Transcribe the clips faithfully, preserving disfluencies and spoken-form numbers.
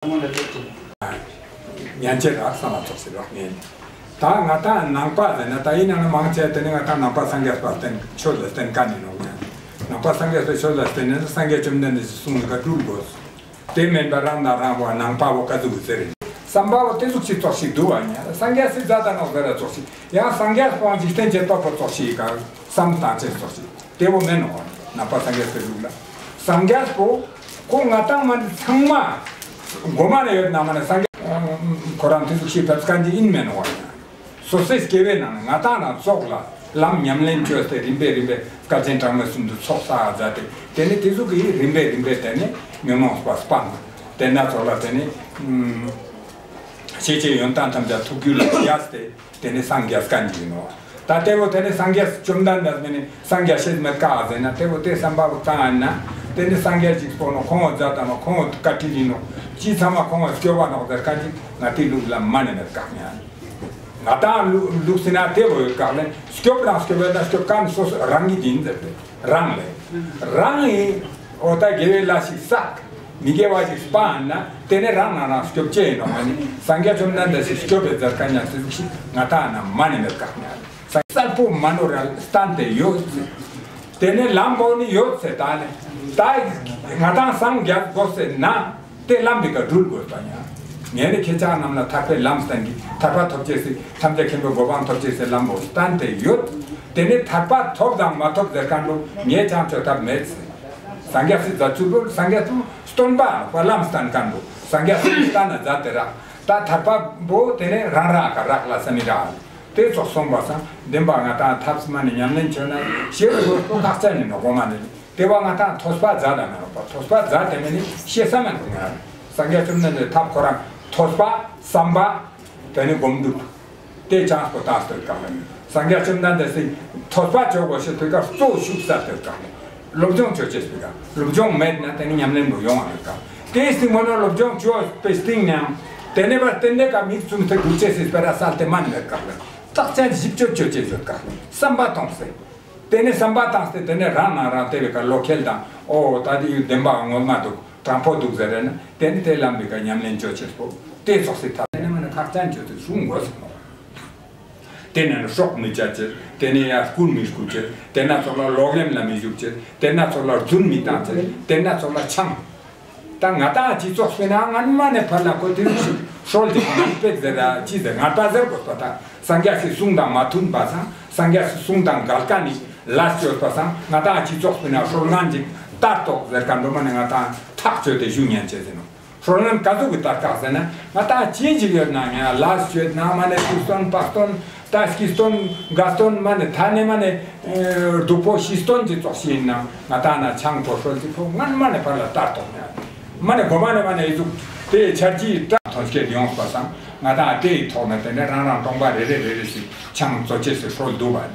ཉན་ཅེས་རག་བསམ་པ་ཙོགས་ཤིག་རག་ཉན། ད་ང་ཏང་ནང་པ་ཟེར་ན་ད་ཡིན་ན་ནི་མང་ཆེ་དེ་ནི་ང་ཏང་ནང་པ་སངས་རྒྱས་པ་བསྟེན་ཆོས་ལ་བསྟེན་མཁན་ཡིན་ནོག་ཉན། ནང་པ་སངས་རྒྱས་པའི་ཆོས་ལ་བསྟེན་ནས་སངས་རྒྱས་བཅོམ་ལྡན་འདས་སི་གསུང་ལ་ཀ་འགྲུལ་དགོས། དེ་མེན་པ་རང་དང་རང་བ་ནང་པ་བོ་ཀ་ཟུག་ཟེར་ཡིན། བསམ་པ་བོ་དེ་ཟུག་ཅིག་ཙོགས་ཤིག་འདུག་བ་ཉན། སངས་རྒྱས་སི་མཛད་ད་ནོག་ཟེར་ར་ཙོགས་ཤིག་ཡང་སངས་རྒྱས་པོ་འཇིག་རྟེན་བྱེད་པ་པོ་ཙོགས་ཤིག་ག་བསམ་བཏང་ཅེས་ཙོགས་ཤིག་དེ་བོ་མེན་ནོག་བ། ནང་པ་སངས་རྒྱས་སི་ལུགས་ལ་སངས་རྒྱས་པོ་ཁོ་ང་ཏང་མ་ནི་ཚང་མ་གོ་མ་ནས་ཡོད་ན་མ་ནི་སངས་རྒྱས་ཁོ་རང་དེ་ཟུག་ཤིག་ཕེབས་མཁན་ཅིག་ཡིན་མེན་ནོག་བ། སོ་སོའི་སྐྱེ་བོའི་ནང་ནས་ང་ཏང་རང་ཙོགས་ལ་ལམ་ཉམས་ལེན་བཅོས་ཏེ་རིམ་པས་རིམ་པས་བསྐལ་ཆེན་གྲངས་མེད་གསུམ་དུ་ཚོགས་བསགས་མཛད་དེ་དེ་ནས་དེ་ཟུག་གི་རིམ་པས་རིམ་པས་དེ་ནས་ཉོན་མོངས་པ་སྤངས། དེ་ན་ཙོགས་ལ་དེ་ནས་ཤེས་བྱའི་ཡོན་ཏན་ཐམས་ཅད་ཐུགས་རྒྱུད་ལ་རྒྱས་ཏེ་དེ་ནས་སངས་རྒྱས་མཁན་ཅིག་ཡིན་ནོག། ད་དེ་བོ་དེ་ནས་སངས་རྒྱས་བཅོམ་ལྡན་འདས་མེན་ནི་སངས་རྒྱས་ཤེས་མེད་ཀ་ཟེར་ན་དེ་བོ་དེ་བསམ་པ་བོ་བཏང་ཡིན་ན་དེ་ནས་སངས་རྒྱས་ཅིག་པོ་ནོག། ཁོང་བོ་མཛད་དང་ནོག། ཁོང་བོ་བཀའ་དྲིན་ཡིན་ནོག། ཅི་ཚང་མ་ཁོང་བོ་སྐྱོབ་པ་ནོག་ཟེར་མཁན་ཅིག་ང་ཏི་ལུགས་ལ་མ་ནི་མེད་ཀ་ཉན། ང་ཏང་ལུགས་ལུགས་ཟེར་ན་དེ་བོ་ཡོད་ཀ་ལེ། སྐྱོབ་རང་སྐྱོབ་ཡོད་ན་སྐྱོབ་མཁན་སོ་སོ་རང་གི་ཡིན་ཟེར་ཏེ་རང་ལེ། རང་ཡིན། འོ་ད་དགེ་བའི་ལས་ཤིག་བསགས། མི་དགེ་བ་ཞིག་སྤང་ན་དེ་ནས་རང་ན་རང་སྐྱོབ་ཅེས་ཡིན་ནོག་མ་ནི་སངས་རྒྱས་བཅོམ་ལྡན་འདས་ཤིག་སྐྱོབ་པའི་མཛད་མཁན་ཉག་ཅིག་ཞིག་ང་ཏང་ན་མ་ནི་མེད་ཀ་ཉན། གསལ་པོ་མ་ནོར་ར་བསྟན་ཏེ་ཡོད་ཟེར། དེ་ནས་ལམ་བོ་ནི་ཡོད་ཟེར་ད་ནི་ད་ང་ཏང་སངས་རྒྱས་དགོས་ཟེར་ན་དེ་ལམ་འདི་ཀ་འགྲུལ་དགོས་པ་ཉན། ངས་ནི་ཁྱེད་ཅག་རྣམས་ལ་ཐར་པའི་ལམ་བསྟན་གི་ཐར་པ་ཐོབ་ཅེས་སི་ཐམས་ཅད་མཁྱེན་པའི་གོ་འཕང་ཐོབ་ཅེས་སི་ལམ་བོ་བསྟན་ཏེ་ཡོད། དེ་ནས་ཐར་པ་ཐོབ་དང་མ་ཐོབ་ཟེར་མཁན་བོ་ངས་ཅང་བཅོ་ཐབས་མེད་ཟེར། སངས་རྒྱས་སི་མཛད་ཚུལ་བོ་སངས་རྒྱས་སི་སྟོན་པ་བ་ལམ་བསྟན་མཁན་བོ་སངས་རྒྱས་སི་བསྟན་ན་མཛད་དེ་རག། ད་ཐར་པ་བོ་དེ་ནས་རང་རག་ག་རག་ལ་ས་མི་རག། དེ་ཙོགས་སོང་པ་སང་བདེན་པ་ང་ཏང་ཐབས་མ་ནི་ཉམས་ལེན་བཅོས་ན་ཤེས་རུ་དགོས་པོ་ཁག་ཅན་ཡིན་ནོག་གོ་མ་ནི། དེ་བ་ང་ཏང་ཐོས་པ་མཛད་ད་མེད་ནོག་པ། ཐོས་པ་མཛད་དེ་མེད་ནི་ཤེས་ས་མེད་ནོག་ང་། སངས་རྒྱས་བཅོམ་ལྡན་འདས་ཐབས་ཁོ་རང་ཐོས་པ་བསམ་པ་དེ་ནི་སྒོམ་སྒྲུབ་དེ་ཅང་པོ་བཏང་སྟེ་ཀ་ལེ། སངས་རྒྱས་བཅོམ་ལྡན་འདས་སི་ཐོས་པ་བཅོ་དགོས་ཤེས་དེ་ཀ་གཙོ་བོ་ཞུགས་ས་དེ་ཀ་ལེ། སློབ་སྦྱོང་བཅོ་ཅེས་སི་ཀ་སློབ་སྦྱོང་མེད་ན་དེ་ནི་ཉམས་ལེན་བོ་ཡོང་བ་མེད་ཀ། དེ་སྟིང་མོ་ན་སློབ་སྦྱོང་བཅོས་པའི་སྟིང་ནའང་དེ་ནས་བར་དེ་ནས་ཀ་མིག་བཙུམས་ཏེ་སྒྲུབ་ཅེས་སི་སྤེ་ར་སལ་ཏེ་མ་ནི་མེད་ཀ་ལེ། རྟག་ཅན་ཞིབ་དཔྱོད་བཅོ་ཅེས་ཡོད་ཀ་ལེ། བསམ་པ་གཏོང་སྟེ། དེ་ནས་བསམ་པ་བཏང་སྟེ་དེ་ནས་རང་ན་རང་དེ་བའི་ཀ་བློ་ཁེལ་དང་འོ་ད་དེ་ཡུལ་བདེན་པ་ངོ་མ་འདུག་དྲང་པོ་འདུག་ཟེར་རེ་ན་དེ་ནས་དེ་ལམ་བའི་ཀ་ཉམས་ལེན་བཅོ་ཅེས་པོ་དེ་ཙོགས་སི་ཐབས་དེ་ནས་མ་ནི་ཁག་ཅན་བཅོས་ཏེ་སྲུང་དགོས་སོ། དེ་ནས་ནི་སྲོག་མི་བཅད་ཅེས། དེ་ནས་ཡང་རྐུན་མི་རྐུ་ཅེས། དེ་ན་ཙོགས་ལ་ལོག་གཡེམ་ལ་མི་ཞུགས་ཅེས། དེ་ན་ཙོགས་ལ་རྫུན་མི་བཏང་ཅེས། དེ་ན་ཙོགས་ལ་ཆང་། ད་ང་ཏང་སྤྱི་ཚོགས་སུ་ན་སྔན་མ་ནས་ཕར་ལ་ཁོ་དེ་རིགས་ཤིག་སྲོལ་དེ་ངན་པ་ཟེར་ར་ཅི་ཟེར་ངན་པ་ཟེར་དགོས་པ་དང་སངས་རྒྱས་སི་གསུང་དང་མ་མཐུན་པ་སང་སངས་རྒྱས་སི་གསུང་དང་འགལ་མཁན་ནི་ལས་བཅོས་པ་སང་ང་ཏང་སྤྱི་ཚོགས་སུ་ན་སྲོལ་ངན་ཅིག་ལྟར་རྟོག་ཟེར་མཁན་འགྲོ་མ་ནས་ང་ཏང་ཐག་བཅད་དེ་ཞུ་ཉན་ཅེས་ཟེར་ནོག། སྲོལ་ངན་ག་ཟུག་གི་ལྟར་བཀག་ཟེར་ན་ང་ཏང་ཅི་ཞིག་ཡོད་ན་ཡང་ལས་བཅོས་ན་མ་ནས་ཐུགས་སྟོན་པ་སྟོན། ད་སྐྱིད་སྟོན་དགའ་སྟོན་མ་ནི་ཐ་ནས་མ་ནི་སྡུག་པོ་ཤི་སྟོན་གྱི་ཙོགས་ཤིག་ཡིན་ན་ང་ཏང་ན་ཆང་པོ་སྲོལ་གྱི་ཕོ་ངན་མ་ནི་ཕར་ལ་ལྟར་ཐོག་ནས་མ་ནི་གོ་མ་ནི་མ་ནི་ཨི་ཟུག་དེ་ཆར་གྱི་སྐྲག་ཐོན་སྐྱེད་ཡོངས་པ་སང་ང་ཏང་དེའི་ཐོག་ནས་དེ་ནས་རང་རང་གྲོང་པ་རེ་རེ་རེ་རེ་ཞིག་ཆང་བཙོ་ཅེས་སི་སྲོལ་འདུག་པ།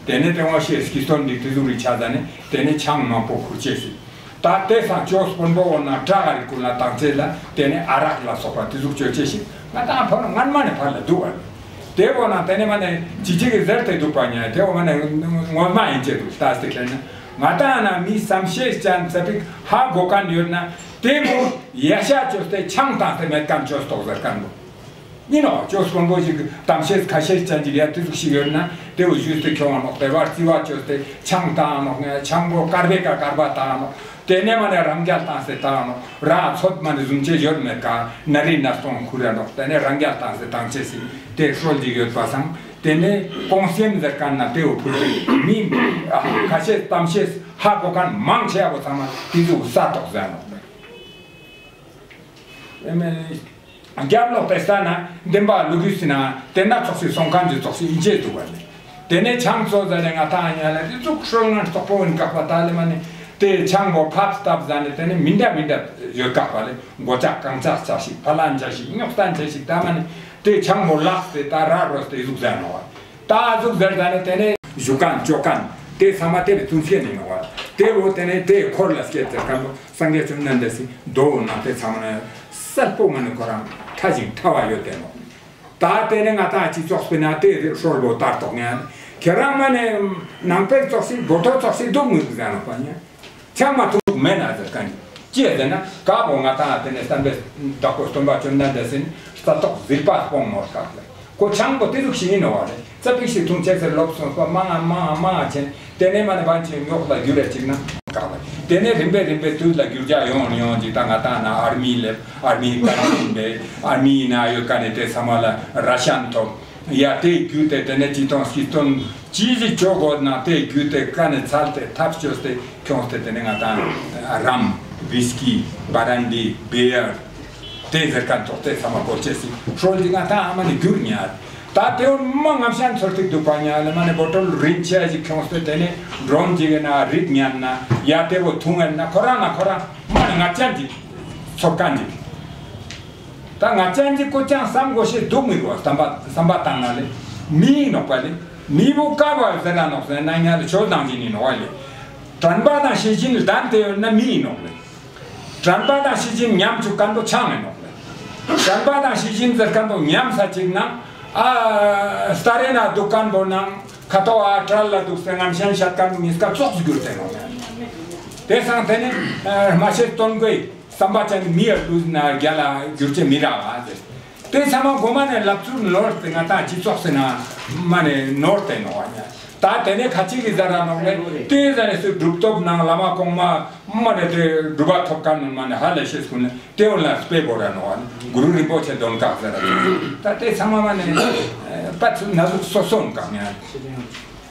དེ་ནས་དེ་བ་ཤེས་སྐྱིད་སྟོན་འདི་དེ་ཟུག་རིགས་ཆ་ཟ་ནས་དེ་ནས་ཆང་མང་པོ་ཁུར་ཅེས་སི། ད་དེ་སང་ཅོས་དཔོན་པོ་འོ་ན་བྲག་ག་རི་ཀུན་ལ་བཏང་ཚེ་ལ་དེ་ནས་ཨ་རག་ལ་སོགས་པ་དེ་ཟུག་བཅོ་ཅེས་ཤིག་ང་ཏང་ཕར་ལ་སྔན་མ་ནས་ཕར་ལ་འདུག་པ། དེ་འོ་ན་དེ་ནས་མ་ནས་ཅི་ཅི་གི་ཟེར་ཏེ་འདུག་པ་ཉ་དེ་འོ་མ་ནས་ངོ་མ་ཡིན་ཅེས་འདུག་ལྟ་སྟེ་ཁྱེར་ན་ང་ཏང་ན་མི་བསམ་ཤེས་ཅན་ཚ་པིག་ཧ་གོ་མཁན་ཡོད་ན་དེ་མོ་ཡ་ཤ་བཅོས་ཏེ་ཆང་བཏང་སྟེ་མེད་མཁན་ཅོས་ཏོག་ཟེར་མཁན་པོ། ཡིན་ནོ། ཅོས་དཔོན་པོ་ཞིག་གཏམ་བཤད་ཁ་བཤད་ཅན་ཅིག་ཡ་དེ་ཟུག་ཞིག་ཡོད་ན་དེ་བོ་ཞུས་ཏེ་ཁྱོང་ང་ནོག། དེ་བར་རྩི་བ་བཅོས་ཏེ་ཆང་བཏང་ནོག། ཆང་པོ་དཀར་བེ་ཀ་དཀར་བ་བཏང་ནོག། དེ་ནས་མ་ནས་རང་རྒྱལ་བཏང་སྟེ་བཏང་ནོག། ར་ཚོད་མ་ནས་བཟུང་ཅེས་ཡོད་མེད་ཀ་ན་རི་ན་སྟོང་ཁུར་ར་ནོག། དེ་ནས་རང་རྒྱལ་བཏང་སྟེ་བཏང་ཅེས་སི་དེ་སྲོལ་ཞིག་ཡོད་པ་སང་དེ་ནས་ཀོང་སེམས་ཟེར་མཁན་ན་དེ་བོ་ཕུལ་ཏེ་མི་ཁ་བཤད་གཏམ་བཤད་ཧ་གོ་མཁན་མང་ཆེ་བ་ཚང་མ་དེ་ཟུག་ས་ཐོག་ཟ་ནོག། ཨེ་མེ། རྒྱབ་ལོག་པའི་ས་ན་བདེན་པ་ལུག་གུ་སི་ན་དེ་ན་ཚོགས་སི་སོང་མཁན་གྱི་ཚོགས་སི་ཨིན་ཅེ་འདུག་པ་ལེ། དེ་ནས་ཆང་བཙོ་ཟ་ནས་ང་ཏང་ཡ་ལ་དེ་ཚུགས་སྲོལ་ངན་རྩོག་པོ་ཨིན་བཀག་པ་ད་ལེ་མ་ནི་དེ་ཆང་བོ་ཕབ་སྟབས་ཟ་ནས་དེ་ནས་མི་འདྲ་མི་འདྲ་ཡོད་བཀག་པ་ལེ། མགོ་ལྕགས་རྐང་ལྕགས་ཆ་ཞིག་ཕ་ལ་འཇའ་ཞིག་རྙོག་སྟན་ཆ་ཞིག་ད་མ་ནི་དེ་ཆང་བོ་ལགས་ཏེ་ད་ར་རོས་ཏེ་ཟུག་ཟ་ནོག་པ། ད་ཟུག་ཟེར་ད་ནི་དེ་ནས་ཞུ་མཁན་ཅོ་མཁན་དེ་ཚང་མ་དེ་ལས་ཚུན་ཆད་ནས་ཡོང་བ། དེ་བོ་དེ་ནས་དེ་འཁོར་ལ་སྐྱེས་ཏེ་མཁན་པོ་སངས་རྒྱས་བཅོམ་ལྡན་འདས་སི་མདོ་བོ་ནང་དེ་ཚང་མ་ནས་གསལ་པོ་ང་ནི་ཁོ་རང་ཕྲ་ཞིང་ཕྲ་བ་ཡོད་དེ་ནོག། ད་དེ་ནས་ང་ཏང་སྤྱི་ཚོགས་པའི་ནང་དེ་སྲོལ་བོ་ལྟར་ཐོག་ནས་ཁྱེད་རང་མ་ནས་ནང་པའི་ཚོགས་སི་བོ་ཐོ་ཚོགས་སི་འདུག་མི་འདུག་ཟེར་ནོག་པ་ཉ། ཆང་མ་འཐུང་མེད་ན་ཟེར་མཁན། ཅི་ཟེར་ན་ཀ་བོ་ང་ཏང་དེ་ནས་བསྟན་པའི་བདག་པོ་སྟོན་པ་བཅོམ་ལྡན་འདས་སི་རྩ་ཏོག་ཟིལ་པ་སྤོང་ནོར་ཀག་ལེ། ཁོ་ཆང་པོ་དེ་ཟུག་ཞིག་ཡིན་ནོག་ལེ། ཙ་པིག་ཞིག་འཐུང་ཅེས་སི་ལོབས་སོང་པ་མང་ང་མང་ང་མང་ང་ཆེན། དེ་ནས་མ་ནི་བན་ཆེན་ཉོག་ལ་འགྱུར་རེ་ཅིག་ན་ཀག་ལེ། དེ་ནས་རིམ་པས་རིམ་པས་དུས་ལ་འགྱུར་རྒྱ་ཡོང་ཡོང་ཅིག་ད་ང་ཏང་ན་ཨར་མི་ལེབ་ཨར་མི་ཀ་ནས་ཡིན་པས་ཨར་མི་ཡིན་ན་ཡོད་ཀ་ནས་དེ་ས་མ་ལ་ར་ཤན་ཐོབ། ཡ་དེ་བརྒྱུད་དེ་དེ་ནས་ཅི་ཐོང་སྐྱིད་སྟོན་ཅི་ཞིག་ཅོ་དགོས་ན་དེ་བརྒྱུད་དེ་ཀ་ནས་ཚལ་ཏེ་ཐབས་བཅོས་ཏེ་ཁྱོངས་ཏེ་དེ་ནས་ང་ཏང་རམ་ཝིས་ཀི་བ་རན་ཌི་བི་ཡར་དེ་ཟེར་ཁན་ཐོག་དེ་ཚང་མ་སྐོར་ཅེས་སི་སྲོལ་འདི་ང་ཏང་ཨ་མ་ནས་བསྒྱུར་ཉར། ད་དེ་འོན་མ་ངམ་ཤན་ཚོར་ཏིག་འདུག་པ་ཉ་ལེ་མ་ནས་བོ་ཊོལ་རིན་ཆེ་ཞིག་ཁྱོངས་ཏེ་དེ་ནས་མགྲོན་ཅིག་ཡིན་ན་རིགས་ཉན་ན་ཡ་དེ་བོ་འཐུང་ཡིན་ན་ཁོ་རང་ན་ཁོ་རང་མ་ནས་ངར་ཅན་ཅིག་ཚོར་ཁན་ཅིག་ད་ང་ཅན་གྱི་ཀོ་ཅང་བསམ་དགོས་ཤེས་འདུག་མི་རུ་བ་བསམ་པ་བསམ་པ་བཏང་ན་ལེ། མི་ཡིན་ནོག་པ་ལེ། མི་བོ་ཀ་བ་ཟེར་ར་ནོག་ཟེར་ན་ཉ་ལེ་ཆོས་དང་ཅི་ནི་ནོག་པ་ལེ། དྲན་པ་དང་ཤེས་བཞིན་ལྡན་ཏེ་ཡོད་ན་མི་ཡིན་ནོག་ལེ། དྲན་པ་དང་ཤེས་བཞིན་ཉམ་ཆུག་ཁན་པོ་ཆང་ཡིན་ནོག་ལེ། དྲན་པ་དང་ཤེས་བཞིན་ཟེར་ཁན་པོ་ཉམ་ས་ཅིག་ན་ཨ་སྟ་རེ་ན་འདུག་ཁན་པོ་ནང་ཁ་ཏོ་ཨ་བྲལ་ལ་འདུག་སེ་ངམ་ཤན་ཤད་ཁན་པོ་ཉིས་ཀ་ཙོགས་སུ་གྱུར་ཏེ་ནོག་ལེ། དེ་སང་དེ་ནི་ཨ་མ་ཤེས་སྟོན་དགོས། བསམ་པ་ཅན་མི་ཡ་ལུས་ན་རྒྱ་ལ་འགྱུར་ཅེས་མི་རག་ཨ་ཟེར། དེ་ཚང་མ་གོ་མ་ནས་ལབ་ཚུལ་ནོར་ཏེ་ང་ཏང་སྤྱི་ཚོགས་སི་ན་མ་ནས་ནོར་ཏེ་ནོག་པ་ཉ། ད་དེ་ནས་ཁ་ཅིག་གི་ཟ་ར་ནོག་ལེ། དེ་ཟ་ནས་སུ་གྲུབ་ཐོབ་ནང་བླ་མ་གོང་མ་མ་ནས་དེ་གྲུབ་པ་ཐོབ་ཁན་མ་ནས་ཧ་ལས་ཤེས་ཀུན་ལ་དེ་འོན་ལ་སྤེ་བོ་ར་ནོག་པ་ཉ། གུ་རུ་རིན་པོ་ཆེ་དོན་ཀག་ཟ་ར། ད་དེ་ཚང་མ་མ་ནས་པ་ཚུ་ན་ཟུག་སོ་སོ་ཀག་ཉ།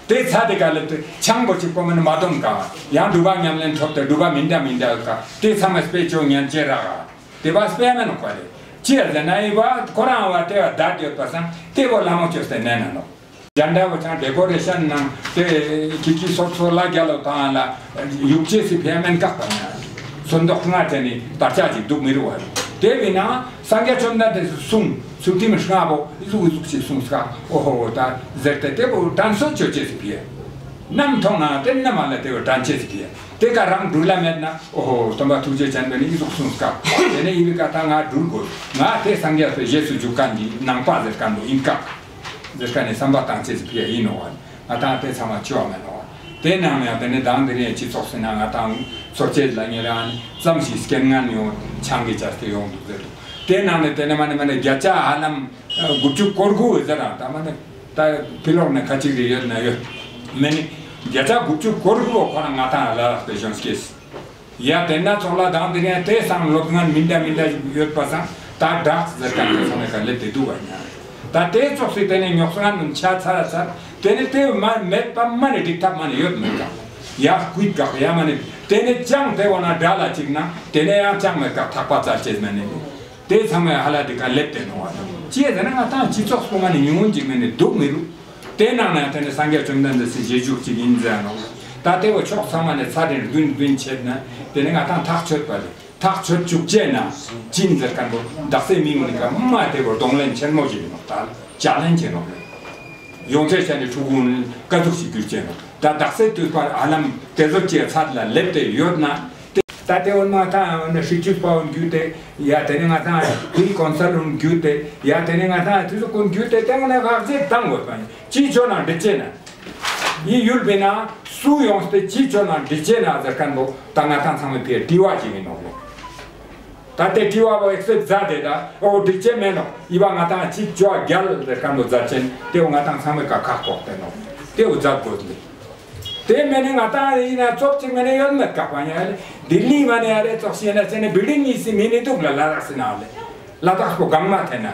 དེ་ཚ་དེ་ག་ལེ་དེ་ཆང་པོ་ཅིག་པོ་མ་ནི་མ་དོན་ཀ། ཡང་སྒྲུབ་པ་ཉམས་ལེན་ཐོབ་སྟེ་སྒྲུབ་པ་མི་འདྲ་མི་འདྲ་ཀ་དེ་ཚང་མ་སྤེ་ཆོ་ཉན་ཅེས་རག་ག། དེ་བ་སྤེ་མེ་ནོག་པ་ལེ། ཅི་ཡ་ཟེར་ན་ཡི་བ་ཁོ་རང་བ་དེ་བ་བདག་ཡོད་པ་སང་དེ་བོ་ལ་མོ་ཅོས་ཏེ་ནན་ན་ནོག། ཇན་ཌ་བོ་ཆང་ཌེ་ཀོ་རེ་ཤན་ནང་དེ་ཁྱི་ཁྱི་སོ་སོ་ལ་རྒྱ་ལོ་ཐང་ལ་ཡུག་ཅེས་སི་ཕེ་མེན་ཀག་པ་ན། ཚོན་མདོག་ལྔ་ཅན་ནི་དར་ཆ་ཅིག་འདུག་མི་རུ་བ། དེ་བས་ན་སངས་རྒྱས་བཅོམ་ལྡན་འདས་སི་གསུང་ཚུལ་ཁྲིམས་ལྔ་པོ་ཨི་ཟུག་ཨི་ཟུག་ཅིག་གསུངས་ཀ་ཨོ་ཧོ་ད་ཟེར་ཏེ་དེ་བོ་དྲན་གསོ་ཅོ་ཅེས་སི་ཕི་ཡ། ནམ་མཐོང་ན་དེ་ནམ་ལ་དེ་བོ་དྲན་ཅེས་སི་ཕི་ཡ། དེ་ཀ་རང་འགྲུལ་ལ་མེད་ན་ཨོ་ཧོ་སྟོན་པ་ཐུགས་རྗེ་ཅན་པས་ནི་ཨི་ཟུག་གསུངས་ཀ། དེ་ནས་ཨི་བི་ཀ་ད་ང་འགྲུལ་དགོས། ང་དེ་སངས་རྒྱས་པའི་རྗེས་སུ་འཇུག་མཁན་གྱི་ནང་པ་ཟེར་མཁན་པོ་ཡིན་ཀ། ཟེར་ཀ་ནས་བསམ་པ་བཏང་ཅེས་སི་ཕི་ཡ་ཡིན་ནོག་པ། ང་ཏང་དེ་ཚང་མ་ཅོ་བ་མེད་ནོག་པ། དེ་ནང་ནས་དེ་ནས་དང་དེ་རིང་སྤྱི་ཚོགས་སི་ནང་ང་ཏང་ཚོར་ཅེས་ལ་ཉེ་རང་ཙམ་ཞིག་རྐྱེན་ངན་ཡོང་ཆང་གི་བཅས་ཏེ་ཡོང་འདུག་ཟེར་འདུག། དེ་ནང་ནས་དེ་ནས་མ་ནས་མ་ནས་བརྒྱ་ཆ་ཧ་ལམ་དགུ་བཅུ་གོ་དགུ་ཟེར་རང་ད་མ་ནས་ད་ཕི་ལོག་ནས་ཁ་ཅིག་རེ་ཡོད་ན་ཡོད། མེ་ནི་བརྒྱ་ཆ་དགུ་བཅུ་གོ་དགུ་བོ་ཁོ་རང་ང་ཏང་ལ་ལ་སྤེ་ཞོན་སྐྱེས། ཡ་དེ་ན་ཚོགས་ལ་དང་དེ་རིང་དེ་སང་ལོབ་ངན་མི་འདྲ་མི་འདྲ་ཡོད་པ་སང་ད་དྲག་ཟེར་ཀ་དེ་ཚང་མའི་ཀ་ལེབ་དེ་འདུག་པ་ཉ། ད་དེ་ཚོགས་སི་དེ་ནས་ཉོག་སང་ནུན་ཆ་ཚར་ཚར་དེ་ནས་དེ་མ་མེད་པ་མ་ནས་འགྲིག་ཐབས་མ་ནས་ཡོད་མེད་ཀ། ཡ་ཀུད་ཀ་ཡ་མ་ནས་དེ་ནས་ཅང་དེ་བོ་ན་དགྲ་ལ་ཅིག་ན་དེ་ནས་ཡང་ཅང་མེད་ཀ་ཐག་པ་ཚར་ཅེས་མ་ནས་དེ་ཚང་མའི་ཧ་ལ་དེ་ཀ་ལེབ་དེ་ནོག་པ་དང་ཅི་ཡ་ཟེར་ན་ང་ཏང་སྤྱི་ཚོགས་སུ་མ་ནས་ཉུང་ངུན་ཅིག་མ་ནས་འདུག་མི་རུ། དེ་ནང་ན་དེ་ནི་སངས་རྒྱས་བཅོམ་ལྡན་འདས་སི་རྗེས་འཇུག་ཅིག་ཡིན་ཟེར་ནོག། ད་དེ་བོ་ཕྱོགས་ཚང་མ་ནས་ཚ་དྲན་རྡུན་རྡུན་བྱེད་ན་དེ་ནི་ང་ཏང་ཐག་ཆོད་པ་ལེ། ཐག་ཆོད་བཅུག་ཅེས་ན་ཅི་ཡིན་ཟེར་མཁན་པོ་དག་སའི་མི་ངོ་ནི་ཀ་མ་དེ་བོ་གདོང་ལེན་ཆེན་མོ་ཞིག་ཡིན་ནོག། ད་ལྕགས་ལན་ཆེན་ནོག་ལེ། ཡོང་ཚེ་ཆ་ནི་ཕྲུ་གུ་ཀ་ཟུག་ཞིག་གྱུར་ཅེས་ནོག། ད་དག་སའི་དུས་པར་ཧ་ལམ་དེ་ཚོ་ཅེས་ཚད་ལ་ལེབ་སྟེ་ཡོད་ན། ད་དེ་འོ་ན་ད་ཧྲི་ཅུས་པ་འོན་རྒྱུ་དེ་ཡ་དེ་ནི་ང་ཏང་ཧི་ཀོན་སལ་འོན་རྒྱུ་དེ་ཡ་དེ་ནི་ང་ཏང་དེ་ཚོ་ཀུན་རྒྱུ་དེ་དེ་འོ་ན་ཁག་ཅིག་བཏང་དགོས་པ་ཡིན། ཅི་ཆོ་ན་འདི་ཅེ་ན་ཡི་ཡུལ་བི་ན་སུ་ཡོངས་ཏེ་ཅི་ཆོ་ན་འདི་ཅེ་ན་ཟེར་མཁན་པོ་ད་ང་ཏང་ཚང་མའི་ཕིའ་དྲི་བ་ཅིག་ཡིན་ནོག་ལེ། ད་དེ་དྲི་བ་པོ་ཨེག་སེབ་མཛད་དེ་ད་འོ་འདི་ཅེ་མེད་ནོག་ཡི་བ་ང་ཏང་ཅི་ཆོ་རྒྱལ་ཟེར་མཁན་པོ་མཛད་ཅེན་དེ་འོ་ང་ཏང་ཚང་མའི་ཀ་ཁག་ཁོག་དེ་ནོག་དེ་འོ་མཛད་དགོས་ལེ། དེ་མེ་ནི་ང་ཏང་ཡིན་ན་ཙོགས་ཅིག་མེ་ནི་ཡོད་མེད་ཀག་པ་ཉ་ལེ། ལྡི་ལི་མ་ནི་ཨ་རེ་ཙོགས་ཤིག་ཡིན་ན་ཅེ་ནི་བིལ་ཌིང་གཉིས་སི་མི་ནི་འདུག་ལ་ལ་དྭགས་སི་ན་ལེ། ལ་དྭགས་པོ་གང་མ་ཐེན་ན།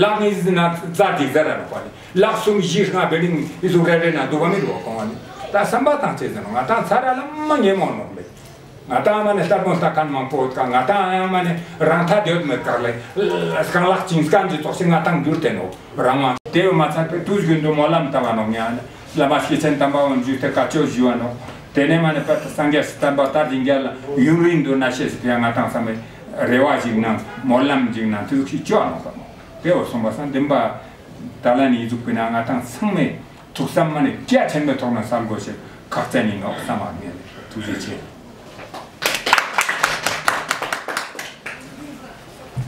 ལག་གཉིས་སི་ན་རྩ་འགྲིག་ཟེར་ར་ནོག་པ་ལེ། ལག་གསུམ་བཞི་ལྔ་བིལ་ཌིང་ཨི་ཟུག་རེ་རེ་ན་འདུག་པ་མི་རུ་བ་གོང་བ་ནི། ད་བསམ་པ་བཏང་ཅེས་ཟེར་ནོག་ང་ཏང་ཚ་ར་ལ་མ་ཉེ་མོ་ནོག་ལེ། ང་ཏང་མ་ནི་སྟར་མོ་སྟ་མཁན་མང་པོ་ཡོད་ཀ། ང་ཏང་ཡང་མ་ནི་རང་ཐད་ཡོད་མེད་ཀག་ལེ། རྐང་ལག་བཅིངས་མཁན་གྱི་ཙོགས་ཤིག་ང་ཏང་འགྱུར་ཏེ་ནོག་རང་དབང་། དེ་བས་མ་ཚད་པའི་དུས་རྒྱུན་དུ་སྨོན་ལམ་བཏབ་པ་ནོག་ཉ་ལེ། བླ་མ་སྐྱེས་ཆེན་དམ་པ་འོན་རྒྱུ་དེ་བཀའ་ཆོས་ཞུ་བ་ནོག། དེ་ནས་མ་ནི་པ་སངས་རྒྱས་སི་བསྟན་པ་དར་ཞིང་རྒྱས་ལ་ཡུན་རིང་དུ་གནས་ཤེས་སི་ཕིའ་ང་ཏང་ཚང་མའི་རེ་བ་ཞིག་ནང་སྨོན་ལམ་ཞིག་ནང་དེ་ཟུག་ཞིག་ཅོ་བ་ནོག་པ་ནོག། དེ་བས་སོང་པ་སང་བདེན་པ་ད་ལ་ནི་ཨི་ཟུག་པའི་ན་ང་ཏང་ཚང་མའི་ཐུགས་བསམ་མ་ནི་རྒྱ་ཆེན་པོའི་ཐོག་ན་སལ་དགོས་ཤེས་ཁག་ཅན་ཡིན་ནོག་བསམ་པ་ངས་ཐུགས་རྗེ་ཆེ།